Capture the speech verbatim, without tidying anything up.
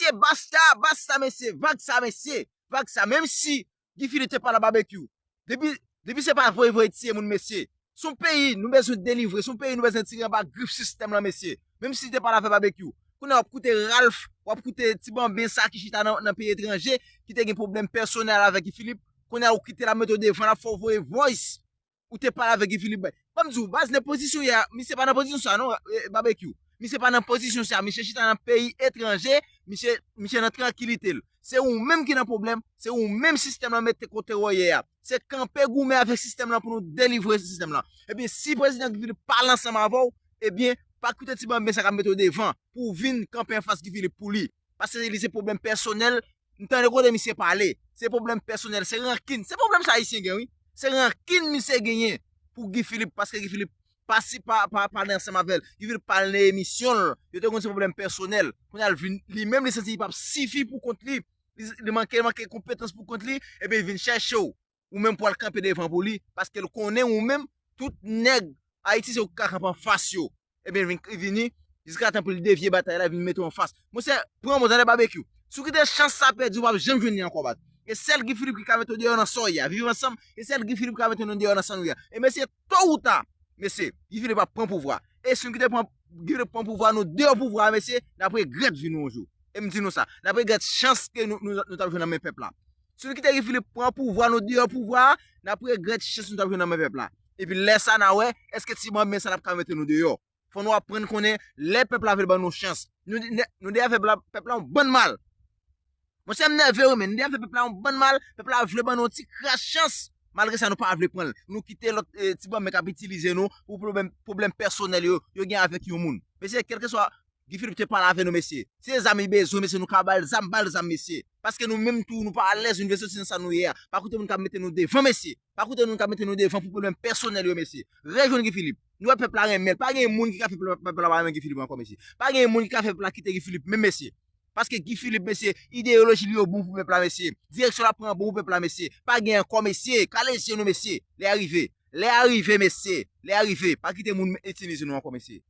E basta, basta, mesye, vag sa, mesye, vag sa. Menm si Guy Philippe te pale a Babekyou, depi, depi se pa voye, voye tiye moun, mesye. Se yon peyi nou bezwen delivre, se yon peyi nou bezwen tire anba grif sistèm lan, mesye. Menm si te pale avè Babekyou. Kounye a w ap koute Ralph, w ap koute ti banben sa ki chita nan, nan peyi etranje, ki te gen pwoblèm pèsonèl avèk Guy Philippe. Kounye a ou kite l ap mete w devan, l ap fè w voye voice. Ou te pale avèk Guy Philippe. Ban m di w, baz, nan pozisyon y a, misye pa nan pozisyon sa non, eh, Babekyou. Misye pa nan pozisyon sa, misye chita nan peyi etranje, misye, misye nan trankilite l. Se ou menm ki nan pwoblèm, se ou menm sistèm lan mete kote w ye a. Se kanpe goumen avèk sistèm lan pou nou delivre sistèm lan. Ebyen, si prezidan Guy Philippe pale ansanm avè w, ebyen, pa kite ti banben sa k ap mete w devan pou w vin kanpe anfas Guy Philippe pou li. Paske li se pwoblèm pèsonèl, m tande kote misye pale. Se pwoblèm pèsonèl, se rankin. Se pwoblèm sa Ayisyen gen, wi. Se rankin misye genyen pou Guy Philippe, paske Guy Philippe pa si, pa, pa pale ansanm avè l. Guy Philippe pale nan emisyon l. Yo te konn se pwoblèm pèsonèl. Kounye a l vin, li menm li santi li p ap sifi pou kont li. Li, li manke, manke konpetans pou kont li, ebyen, li vin chèche w. Ou menm pou al kanpe devan pou li, paske l konnen ou menm, tout nèg Ayiti se ou ki ka kanpe anfas yo. Ebyen, vin, vini, jiskatanpou li devye batay la, vin mete w anfas. Monchè, pran bon, tande Babekyou. Si w kite chans sa pèdi, w p ap janm jwenn li ankò, bat. E sèl Guy Philippe ki ka mete w deyò nan sa w ye a. Viv ansanm, e sèl Guy Philippe ki ka mete nou deyò nan sa nou ye a. E mesye, to ou ta, mesye, Guy Philippe ap pran pouvwa. E si nou kite pran, Guy Philippe pran pouvwa, nou deyò pouvwa a, mesye, n ap regrèt vi nou yon jou. E m di nou sa, n ap regrèt chans ke nou, nou, nou t ap jwenn nan men pèp la. Si nou kite Guy Philippe pran pouvwa, nou deyò pouvwa a, n ap regrèt chans nou t ap jwenn nan men pèp la. Epi lè sa, n a wè, èske ti banben sa l ap ka mete nou deyò? Fò nou aprann konnen lè pèp la vle ban nou chans. Nou, nou, nou deja fè pèp la, pèp la yon bann mal. Monchè, m nève wi, men nou deja fè pèp la yon bann mal, pèp la vle ban nou yon ti kras chans. Malgre sa, nou pa vle pran l. Nou kite lòt, eh, ti banben k ap itilize nou pou pwoblèm, pwoblèm pèsonèl yo, yo gen avèk yon moun. Mesye, kèlkeswa Guy Philippe te pale avè nou, mesye. Se zam li bezwen, mesye, nou ka ba l zam, ba l zam, mesye. Paske nou menm tou, nou pa alèz, nou vle soti nan sa nou ye a. Pa koute moun k ap mete nou devan, mesye. Pa koute moun k ap mete nou devan pou pwoblèm pèsonèl yo, mesye. Rejwenn Guy Philippe. Nou wè pèp la renmen l. Pa gen moun ki ka fè pèp la, pèp la pa renmen Guy Philippe ankò, mesye. Pa gen moun ki ka fè pèp la kite Guy Philippe, menm, mesye. Paske Guy Philippe, mesye, ideyoloji li yo bon pou pèp la, mesye. Direksyon l ap pran bon pou pèp la, mesye. Pa gen ankò, mesye. Kale zye nou, mesye. Lè a rive. Lè a rive, mesye. Lè a rive. Pa kite moun itilize nou ankò, mesye.